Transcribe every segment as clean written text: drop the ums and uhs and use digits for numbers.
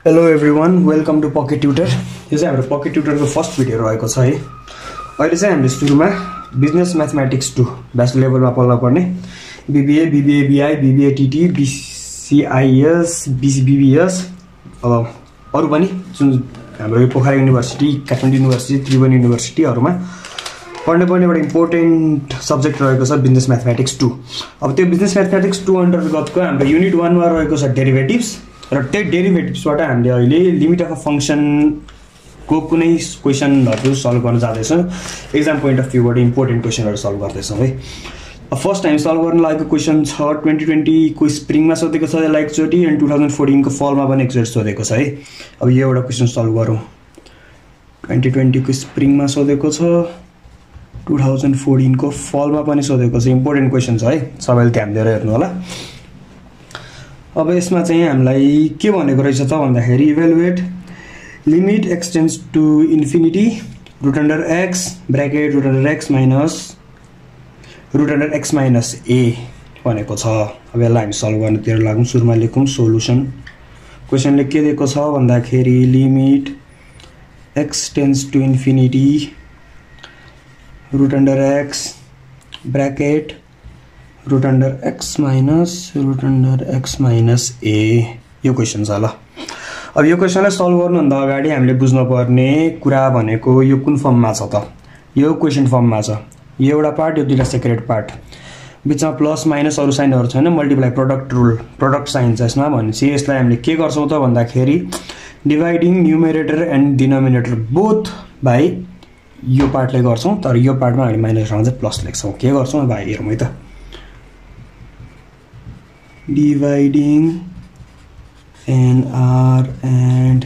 Hello everyone, welcome to Pocket Tutor. यो चाहिँ हाम्रो Pocket Tutor को फर्स्ट भिडियो रहेको छ है। अहिले चाहिँ हामीले सुरुमा बिजनेस म्याथमेटिक्स 2 ब्याचलर लेभलमा पढ्न पर्ने BBA, BBA BI, BBA TT, BCIS, BCBBS अब अरु पनि जुन हाम्रो यो पोखरा युनिभर्सिटी, काठमाडौँ युनिभर्सिटी, त्रिभुवन युनिभर्सिटीहरुमा पढ्ने एउटा इम्पोर्टेन्ट सब्जेक्ट रहेको छ बिजनेस म्याथमेटिक्स 2। अब त्यो बिजनेस म्याथमेटिक्स 2 अन्तर्गतको हाम्रो युनिट 1 मा रहेको छ डेरिभेटिभ्स र त्यो डेरिभेटिभ्सबाट हामीले अहिले लिमिट अफ अ फंक्शन को कुनै क्वेशनहरु सल्भ गर्न जाँदै छौं। एक्जाम पोइन्ट अफ भ्यूबाट इम्पोर्टेन्ट क्वेशनहरु सल्भ गर्दै छौं है। फर्स्ट टाइम सल्भ गर्न लागेको क्वेशन छ 2020 को स्प्रिङमा सोधेको छ यसलाई एकचोटी अनि 2014 को फलमा पनि एकचोटी सोधेको छ है। अब यो एउटा क्वेशन सल्भ गरौँ। 2020 को स्प्रिङमा सोधेको छ, 2014 को फलमा पनि सोधेको छ। इम्पोर्टेन्ट क्वेशन छ है, सबैले ध्यान दिएर हेर्नु होला। अब यसमा चाहिँ हामीलाई के भनेको रहेछ त भन्दाखेरि evaluate limit x tends to infinity root under x bracket root under x minus root under x minus a भनेको छ। अब यसलाई हामी सल्भ गर्नतिर लागौँ। सुरुमा लेखौँ सोलुसन। क्वेशनले के दिएको छ भन्दाखेरि limit x tends to infinity root under x bracket root under x minus a यो क्वेशन छ ल। अब यो क्वेशनलाई सल्भ गर्नुभन्दा अगाडि हामीले बुझ्नुपर्ने कुरा भनेको यो कुन फर्ममा छ त। यो क्वेशन फर्ममा छ। यो एउटा पार्ट, यो दुईटा सेक्रेट पार्ट, बिचमा प्लस माइनस अरु साइनहरु छैन, multiply product rule, product sign छ यसमा। भनेपछि यसलाई हामीले के गर्छौं त भन्दाखेरि dividing numerator and denominator both by यो पार्टले गर्छौं, तर यो पार्टमा हामी माइनस राख्दा प्लस लेख्छौं। के गर्छौं अब हेरौँ है त। dividing NR and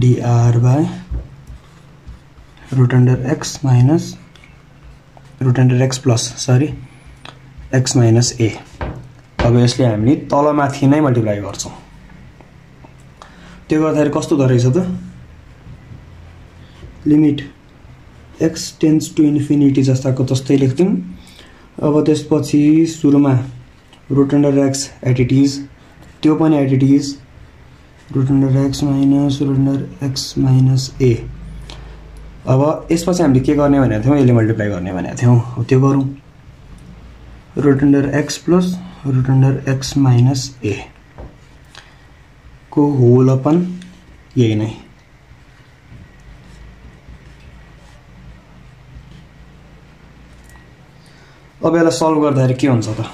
dr by root under x minus root under x plus x minus a। अब यसले हामीले तलमाथि नै मल्टिप्लाई गर्छौं। त्यो गर्दाखेरि कस्तो हुँदो रहेछ त limit x tends to infinity जस्ताको तस्तै लेख्दियौं। अब त्यसपछि सुरुमा root under x at it is, त्यो पनि at it is root under x minus root under x minus a। अब यसपछि हामीले के गर्ने भनेको थियौं, यसले मल्टिप्लाई गर्ने भनेको थियौं। अब त्यो गरौँ। Root under x plus root under x minus a को होल अपन यही नै। अब यसलाई सल्भ गर्दाखेरि के हुन्छ त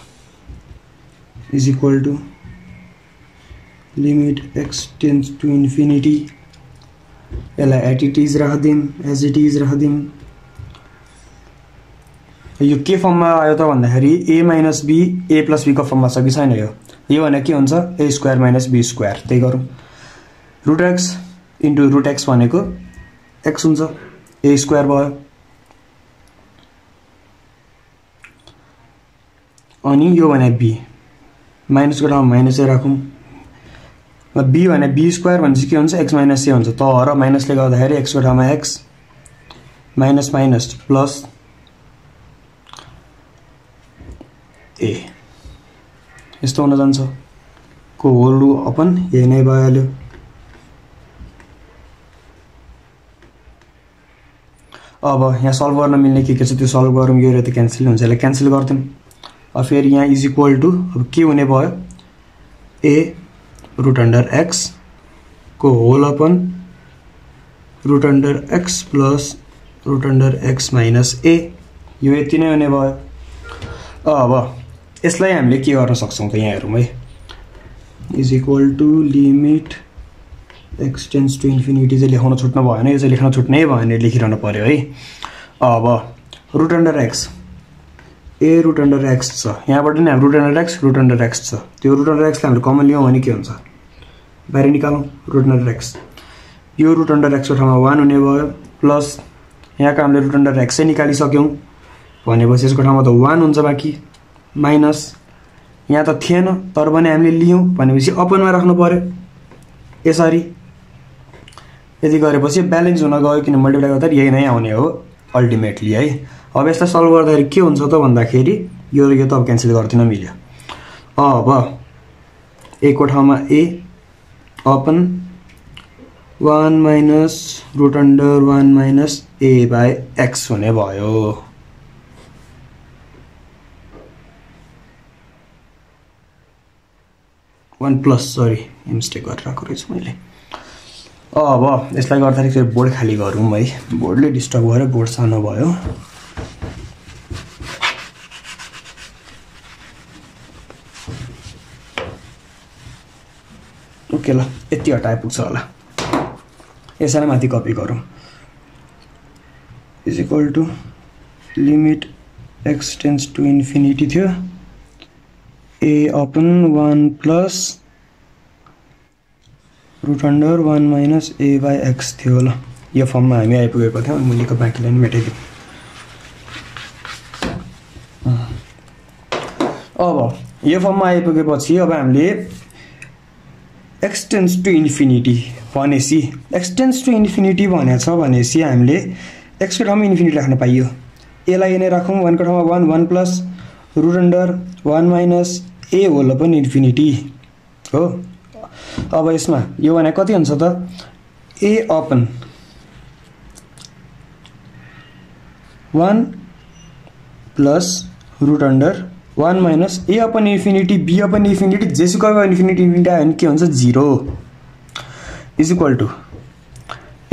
is equal to limit x tends to infinity यसलाई at it is राख्दिम, as it is राख्दिम। यो के फर्ममा आयो त भन्दाखेरि a minus b a plus b को फर्ममा छ कि छैन। यो भने के हुन्छ a square minus b square. त्यही गरौँ। Root x into root x भनेको x हुन्छ, a स्क्वायर भयो। अनि यो भने b माइनस को ठाउँमा माइनस राखौं। b भने b स्क्वायर भनेपछि के हुन्छ x माइनस a हुन्छ। तर माइनसले गर्दाखेरि x को ठाउँमा x minus minus plus a यस्तो हुन जान्छ। को होल अपन यही नै भइहाल्यो। अब यहाँ सल्भ गर्न मिल्ने के छ त्यो सल्भ गरौँ। यो त क्यान्सल हुन्छ, यसलाई क्यान्सल गर्दियौं। अब फेरि यहाँ इज इक्वल टु अब के हुने भयो a रुट अन्डर x को whole upon root under x plus root under x minus a। यो यति नै हुने भयो। अब यसलाई हामीले के गर्न सक्छौं त यहाँ हेरौँ है। Is equal to limit x tends to infinity चाहिँ लेख्न छुट्न भएन, यो चाहिँ लेख्न छुट्नै भएन, लेखिरहनु पर्यो है। अब root under x a root under x छ, यहाँबाट नि हाम्रो रुट अन्डर x छ। त्यो रुट अन्डर x लाई हामीले कमन लियौं भने के हुन्छ बाहिर निकालौं। रुट अन्डर x यो रुट अन्डर x को ठाउँमा 1 हुने भयो प्लस यहाँको हामीले रुट अन्डर x चाहिँ निकालिसक्यौं भनेपछि यसको ठाउँमा त 1 हुन्छ बाँकी माइनस यहाँ त थिएन तर पनि हामीले लियौं भनेपछि अपनमा राख्नु पर्यो यसरी। यदि गरेपछि ब्यालेन्स हुन गयो किन मल्टिप्लाई गर्दा यही नै आउने हो अल्टिमेटली है। अब यसलाई सल्भ गर्दाखेरि के हुन्छ त भन्दाखेरि यो त अब क्यान्सल गर्दिन मिल्यो। अब a को ठाउँमा a upon 1 minus root under 1 minus a by x हुने भयो। वन प्लस सरी मिस्टेक गरेर राखेको रहेछु मैले। अब यसलाई गर्दाखेरि फेरि बोर्ड खाली गरौँ है, बोर्डले डिस्टर्ब गरेर बोर्ड सानो भयो। ओके ल, यति हटाए पुग्छ होला। यसैलाई माथि कपी गरौँ। Is equal to limit x tends to infinity थियो, a upon 1 plus root under 1 minus a by x थियो। ल यो फर्ममा हामी आइपुगेको थियौँ। मुनिको बाँकी लाइन मेटाइदिउँ। अब यो फर्ममा आइपुगेपछि अब हामीले x टेन्स टु इन्फिनिटी भनेपछि x टेन्स टु इन्फिनिटी भनेको छ भनेपछि हामीले x को ठाउँमा इन्फिनिटी राख्न पाइयो। a लाई नै राखौँ, 1 को ठाउँमा 1 plus root under 1 minus a whole पनि इन्फिनिटी हो। अब यसमा यो भने कति हुन्छ त, a upon 1 plus root under 1 minus a upon infinity b upon infinity जेसुकैको इन्फिनिटी इन्फिनिटी आयो भने के हुन्छ 0 is equal to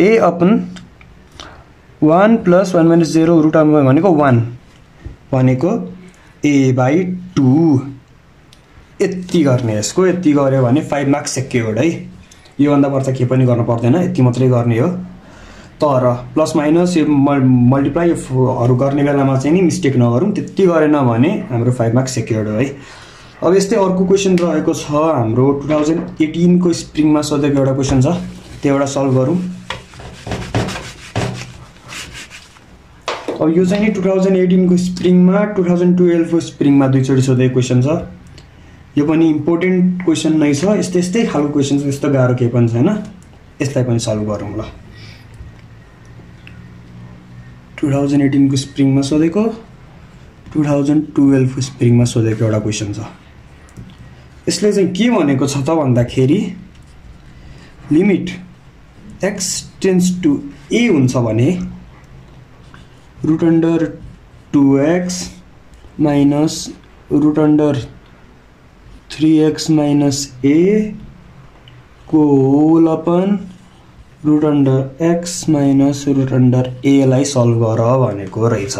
a upon 1 plus 1 minus 0 root भनेको 1 भनेको a बाई 2। यति गर्ने, यसको यति गऱ्यो भने 5 मार्क्स सेक्योर्ड है। योभन्दा बढ्ता के पनि गर्न पर्दैन, यति मात्रै गर्ने हो। तर प्लस माइनस यो मल्टिप्लाईहरू गर्ने बेलामा चाहिँ नि मिस्टेक नगरौँ, त्यति गरेन भने हाम्रो 5 मार्क्स सेक्योर्ड हो है। अब यस्तै अर्को क्वेसन रहेको छ हाम्रो 2018 को स्प्रिङमा सोधेको एउटा क्वेसन छ, त्यो एउटा सल्भ गरौँ। अब यो चाहिँ नि 2018 को स्प्रिङमा 2012 को स्प्रिङमा दुईचोटि सोधेको क्वेसन छ। यो पनि इम्पोर्टेन्ट क्वेसन नै छ। यस्तै यस्तै खालको क्वेसन छ, यस्तो गाह्रो केही पनि छैन। यसलाई पनि सल्भ गरौँ ल। 2018 को स्प्रिङमा सोधेको 2012 को स्प्रिङमा सोधेको एउटा क्वेसन छ। यसले चाहिँ के भनेको छ त भन्दाखेरि limit x tends to a हुन्छ भने root under 2x minus root under 3x minus a को whole upon root under x minus root under a लाई सल्भ गर भनेको रहेछ।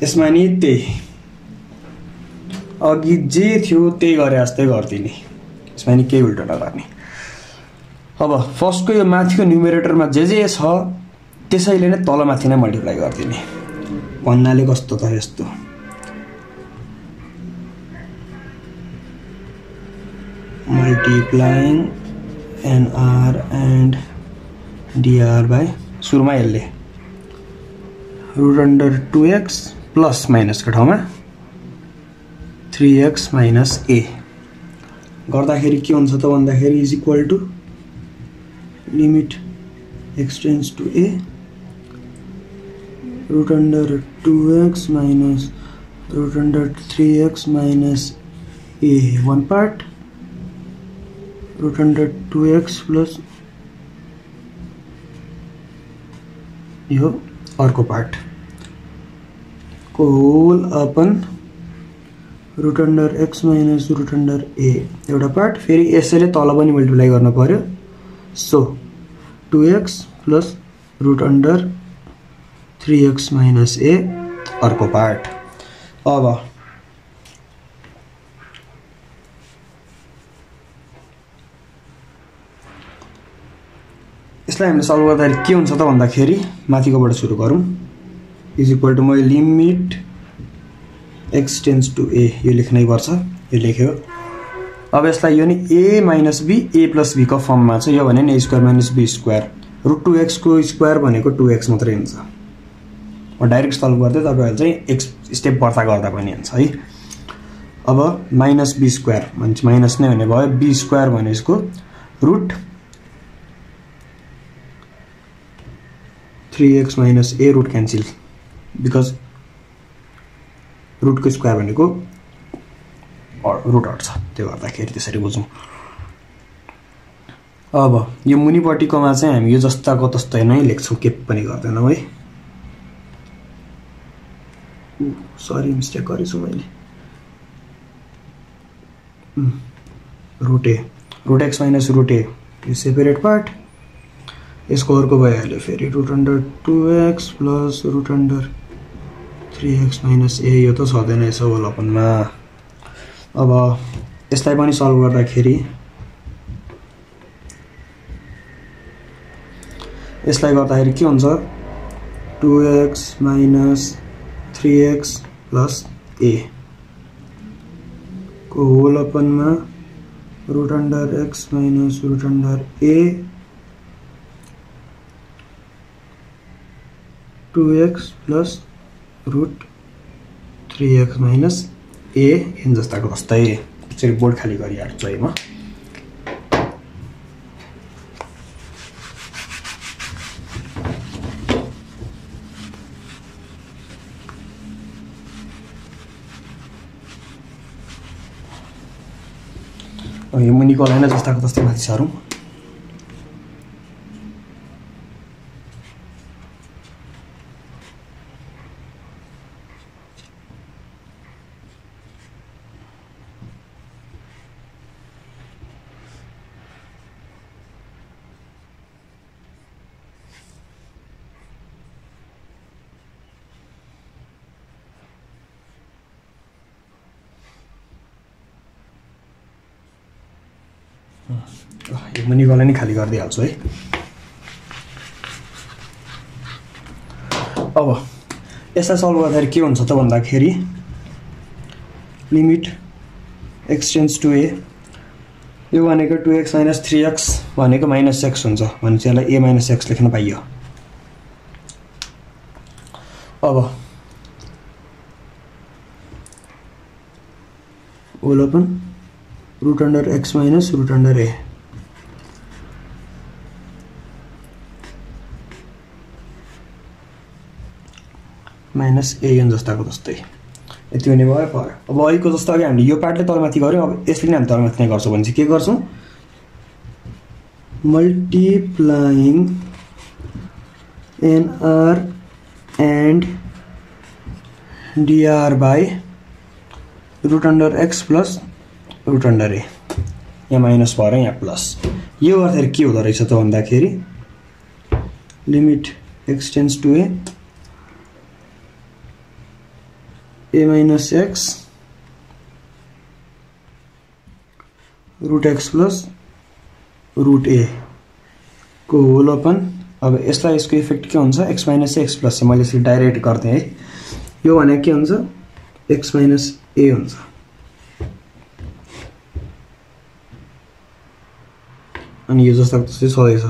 यसमा नि त्यही अघि जे थियो त्यही गरे जस्तै गरिदिने, यसमा नि केही उल्टो नगर्ने। अब फर्स्टको यो माथिको न्युमेरेटरमा जे छ त्यसैले नै तलमाथि नै मल्टिप्लाई गरिदिने भन्नाले कस्तो त यस्तो। Multiplying NR and DR by सुरुमा यसले रुट अन्डर 2x प्लस माइनसको ठाउँमा 3x माइनस a गर्दाखेरि के हुन्छ त भन्दाखेरि is equal to limit x tends to a root under 2x minus root under 3x minus a one part root under 2x plus यो अर्को पार्ट को whole upon root under x minus root under a एउटा part. फेरि यसैले तल पनि multiply गर्न पर्यो। So 2x plus root under 3x minus a अर्को पार्ट। अब यसलाई हामीले सल्भ गर्दाखेरि के हुन्छ त भन्दाखेरि माथिकोबाट सुरु गरौँ। इज इक्वल टु मैले limit x tends to a यो लेख्नै पर्छ, यो लेख्यो। अब यसलाई यो नि a minus b a plus b को फर्ममा छ। यो भने नि a square minus b square root 2x को स्क्वायर भनेको 2x मात्रै हुन्छ। म डाइरेक्ट सल्भ गर्दै तपाईहरु चाहिँ x स्टेप बढ्ता गर्दा पनि हुन्छ है। अब माइनस b स्क्वायर भन्छ माइनस नै हुने भयो, b स्क्वायर भनेको root 3x minus a root cancel because root को स्क्वायर भनेको रुट हट्छ, त्यो गर्दाखेरि त्यसरी बुझौँ। अब यो मुनिपट्टिकोमा चाहिँ हामी यो जस्ताको तस्तै नै लेख्छौँ, के पनि गर्दैनौँ है। सरी मिस्टेक गरेछु मैले। Root a root x minus root a यो सेपरेट पार्ट, यसको अर्को भइहाल्यो फेरि root under 2x plus root under 3x minus a. यो त छँदैन यसो होलपनमा। अब यसलाई पनि सल्भ गर्दाखेरि के हुन्छ 2x minus 3x plus a को होलपनमा root under x minus root under a 2x plus root 3x minus a n जस्ताको जस्तै। यसरी बोर्ड खाली गरिहाल्छु है म। यो मुनिको लाइन जस्ताको तस्तै माथि सारौँ। यो मुनिकोलाई नै खाली गरिदिइहाल्छु है। अब यसलाई सल्भ गर्दाखेरि के हुन्छ त भन्दाखेरि लिमिट एक्स टेन्ड्स टु ए, यो भनेको 2x माइनस 3x भनेको माइनस x हुन्छ भने चाहिँ यसलाई a माइनस x लेख्न पाइयो। अब whole upon root under x minus root under a minus n जस्ताको जस्तै यति हुने भयो। अब अहिलेको जस्तो अघि हामीले यो पार्टले तलमाथि गऱ्यौँ, अब यसले नै हामी तलमाथि नै गर्छौँ भने चाहिँ के गर्छौँ, multiplying NR and DR by root under X plus root under A. यहाँ माइनस भएर यहाँ प्लस। यो गर्दाखेरि के हुँदो रहेछ त भन्दाखेरि limit X tends to A minus X root X plus root A को होलपन। अब यसलाई यसको इफेक्ट के हुन्छ, एक्स माइनस एक्स प्लस चाहिँ मैले यसरी डाइरेक्ट गर्थेँ है। यो भनेको के हुन्छ, एक्स माइनस ए हुन्छ। अनि यो जस्तो त्यस्तै छँदैछ।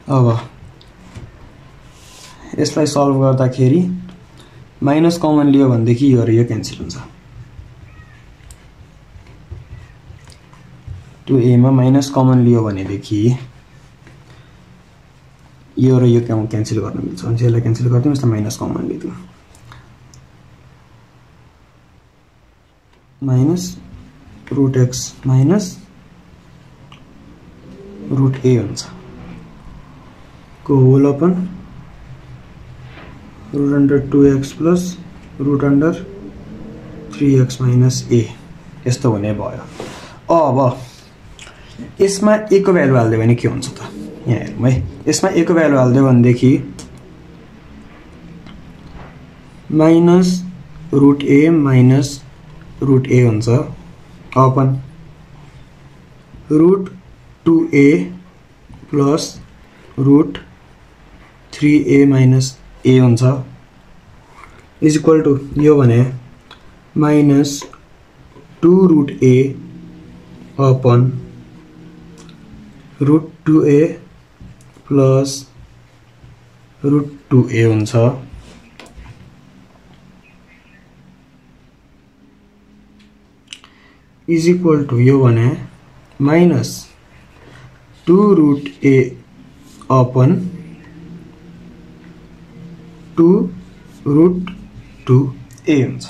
अब यसलाई सल्भ गर्दाखेरि माइनस कमन लियो भनेदेखि यो र यो क्यान्सल हुन्छ। 2a मा माइनस कमन लियो भनेदेखि यो र यो क्यान्सल गर्न मिल्छ भने यसलाई क्यान्सल गरिदिउँ, यसलाई माइनस कमन लिदिउँ। Minus root x minus root a हुन्छ को whole upon root under 2x plus root under 3x minus a यस्तो हुने भयो। अब यसमा ए को भ्यालु हाल्दियो भने के हुन्छ त, यहाँ हेरौँ है। यसमा ए को भ्यालु हाल्दियो भनेदेखि minus root a minus root a हुन्छ upon root 2a plus root 3a minus a हुन्छ इज इक्वल टू यो भने minus 2 root a upon root 2a plus root 2a हुन्छ। इज इक्वल टू यो भने minus 2 root a upon 2 root 2a हुन्छ।